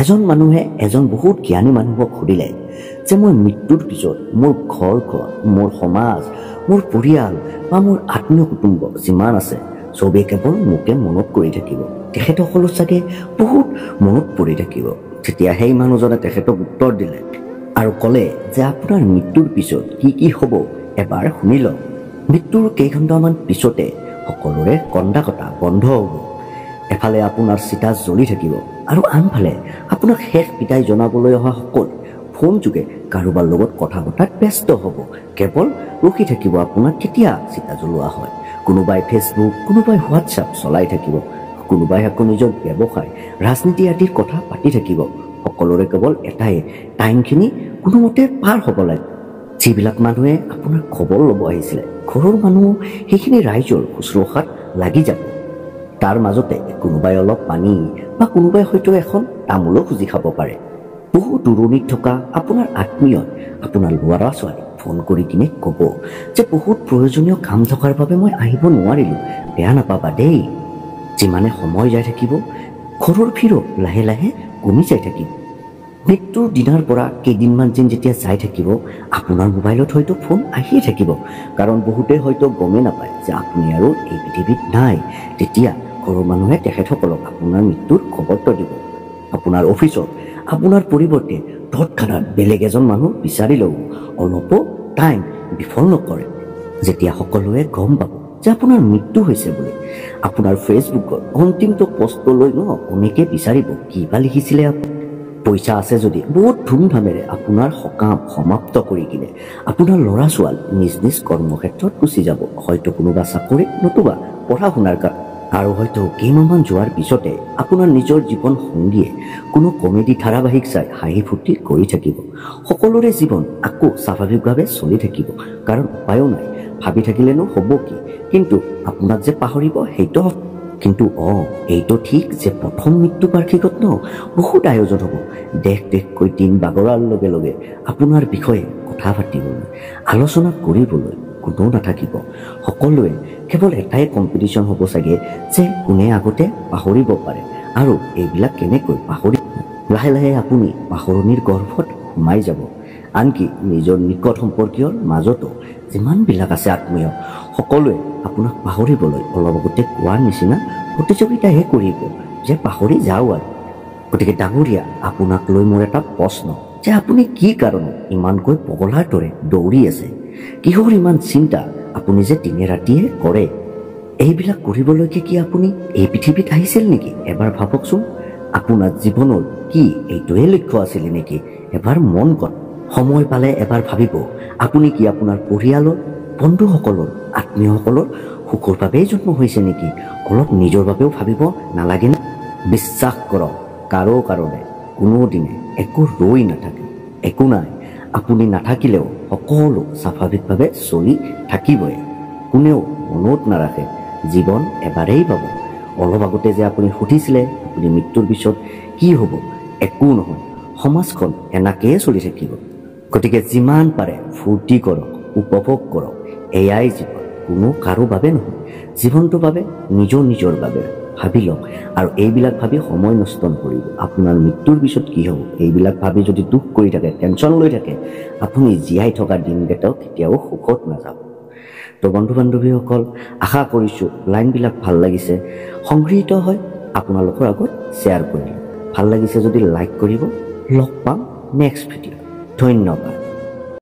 এজন মানুহে এজন বহুত জ্ঞানী মানুহক সুধিলে যে মই মৃত্যুৰ পিছত মোৰ ঘৰখন, মোৰ সমাজ, মোৰ পৰিয়াল বা মোৰ আত্মীয় কুটুম্ব যিমান আছে চবেই কেৱল মোকে মনত কৰি থাকিব, তেখেতসকলো চাগে বহুত মনত পৰি থাকিব। তেতিয়া সেই মানুহজনে তেখেতক উত্তৰ দিলে আৰু ক'লে যে আপোনাৰ মৃত্যুৰ পিছত কি কি হ'ব এবাৰ শুনি লওক। মৃত্যুৰ কেইঘণ্টামান পিছতে সকলোৰে কন্দা কটা বন্ধ হ'ব। এফালে আপোনাৰ চিতা জ্বলি থাকিব আৰু আনফালে আপোনাক শেষ বিদায় জনাবলৈ অহা সকল ফোনযোগে কাৰোবাৰ লগত কথা পতাত ব্যস্ত হ'ব, কেৱল ৰখি থাকিব আপোনাক কেতিয়া চিতা জ্বলোৱা হয়। কোনোবাই ফেচবুক, কোনোবাই হোৱাটছআপ চলাই থাকিব, কোনোবাই আকৌ নিজৰ ব্যৱসায়, ৰাজনীতি আদিৰ কথা পাতি থাকিব। সকলোৰে কেৱল এটাই, টাইমখিনি কোনোমতে পাৰ হ'ব লাগে। যিবিলাক মানুহে আপোনাৰ খবৰ ল'ব আহিছিলে, ঘৰৰ মানুহ সেইখিনি ৰাইজৰ শুশ্ৰূষাত লাগি যাব। তাৰ মাজতে কোনোবাই অলপ পানী বা কোনোবাই হয়তো এখন তামোলো খুজি খাব পাৰে। বহু দূৰণিত থকা আপোনাৰ আত্মীয়ই আপোনাৰ ল'ৰা ছোৱালীক ফোন কৰি কিনে ক'ব যে বহুত প্ৰয়োজনীয় কাম থকাৰ বাবে মই আহিব নোৱাৰিলোঁ, বেয়া নাপাবা দেই। যিমানে সময় যাই থাকিব ঘৰৰ ভিৰো লাহে লাহে কমি যাই থাকিব। মৃত্যুৰ দিনাৰ পৰা কেইদিনমান যেন যেতিয়া যাই থাকিব, আপোনাৰ মোবাইলত হয়তো ফোন আহিয়ে থাকিব, কাৰণ বহুতে হয়তো গমেই নাপায় যে আপুনি আৰু এই পৃথিৱীত নাই। তেতিয়া ঘৰৰ মানুহে তেখেতসকলক আপোনাৰ মৃত্যুৰ খবৰটো দিব। আপোনাৰ অফিচত আপোনাৰ পৰিৱৰ্তে তৎক্ষণাত বেলেগ এজন মানুহ বিচাৰিলেও অলপো টাইম বিফল নকৰে। যেতিয়া সকলোৱে গম পাব যে আপোনাৰ মৃত্যু হৈছে বুলি, আপোনাৰ ফেচবুকত অন্তিমটো পষ্টলৈ অনেকে বিচাৰিব কিবা লিখিছিলে আপুনি। পইচা আছে যদি বহুত ধুমধামেৰে আপোনাৰ সকাম সমাপ্ত কৰি কিনে আপোনাৰ ল'ৰা ছোৱালী নিজ নিজ কৰ্মক্ষেত্ৰত গুচি যাব, হয়তো কোনোবা চাকৰি নতুবা পঢ়া শুনাৰ কাৰণে। আৰু হয়তো কেইমাহমান যোৱাৰ পিছতে আপোনাৰ নিজৰ জীৱন সংগীয়ে কোনো কমেডি ধাৰাবাহিক চাই হাঁহি ফূৰ্তি কৰি থাকিব। সকলোৰে জীৱন আকৌ স্বাভাৱিকভাৱে চলি থাকিব, কাৰণ উপায়ো নাই, ভাবি থাকিলেনো হ'ব কি। কিন্তু আপোনাক যে পাহৰিব সেইটো কিন্তু এইটো ঠিক যে প্ৰথম মৃত্যু বাৰ্ষিকত বহুত আয়োজন হ'ব। দেশ দেশকৈ দিন বাগৰাৰ লগে লগে আপোনাৰ বিষয়ে কথা পাতিবলৈ, আলোচনা কৰিবলৈ কোনো নাথাকিব। সকলোৱে কেৱল এটাই কম্পিটিশ্যন হ'ব চাগে যে কোনে আগতে পাহৰিব পাৰে আৰু এইবিলাক কেনেকৈ পাহৰি। লাহে লাহে আপুনি পাহৰণিৰ গৰ্ভত সোমাই যাব। আনকি নিজৰ নিকট সম্পৰ্কীয়ৰ মাজতো যিমানবিলাক আছে আত্মীয়, সকলোৱে আপোনাক পাহৰিবলৈ অলপ আগতে কোৱাৰ নিচিনা প্ৰতিযোগিতাহে কৰিব যে পাহৰি যাওঁ আৰু। গতিকে ডাঙৰীয়া, আপোনাক লৈ মোৰ এটা প্ৰশ্ন যে আপুনি কি কাৰণত ইমানকৈ পগলাৰ দৰে দৌৰি আছে? কিহৰ ইমান চিন্তা আপুনি যে দিনে ৰাতিয়ে কৰে? এইবিলাক কৰিবলৈকে কি আপুনি এই পৃথিৱীত আহিছিল নেকি? এবাৰ ভাবকচোন, আপোনাৰ জীৱনৰ কি এইটোৱে লক্ষ্য আছিলে নেকি? এবাৰ মন কৰক। সময় পালে এবাৰ ভাবিব, আপুনি কি আপোনাৰ পৰিয়ালৰ, বন্ধুসকলৰ, আত্মীয়সকলৰ সুখৰ বাবেই জন্ম হৈছে নেকি? অলপ নিজৰ বাবেও ভাবিব নালাগেনে? বিশ্বাস কৰক, কাৰো কাৰণে কোনোদিনে একো ৰৈ নাথাকে, একো নাই। আপুনি নাথাকিলেও সকলো স্বাভাৱিকভাৱে চলি থাকিবই, কোনেও মনত নাৰাখে। জীৱন এবাৰেই পাব। অলপ আগতে যে আপুনি সুধিছিলে আপুনি মৃত্যুৰ পিছত কি হ'ব, একো নহয়, সমাজখন এনেকৈয়ে চলি থাকিব। গতিকে যিমান পাৰে ফূৰ্তি কৰক, উপভোগ কৰক। এয়াই জীৱন, কোনো কাৰো বাবে নহয়, জীৱনটোৰ বাবে, নিজৰ নিজৰ বাবে ভাবি লওক। আৰু এইবিলাক ভাবি সময় নষ্ট নকৰিব। আপোনাৰ মৃত্যুৰ পিছত কি হ'ব এইবিলাক ভাবি যদি দুখ কৰি থাকে, টেনশ্যন লৈ থাকে, আপুনি জীয়াই থকা দিনকেইটাও কেতিয়াও সুখত নাযাব। তো বন্ধু বান্ধৱীসকল, আশা কৰিছোঁ লাইনবিলাক ভাল লাগিছে, সংগৃহীত হয় আপোনালোকৰ আগত শ্বেয়াৰ কৰিলোঁ। ভাল লাগিছে যদি লাইক কৰিব। লগ পাম নেক্সট ভিডিঅ'। ধন্যবাদ।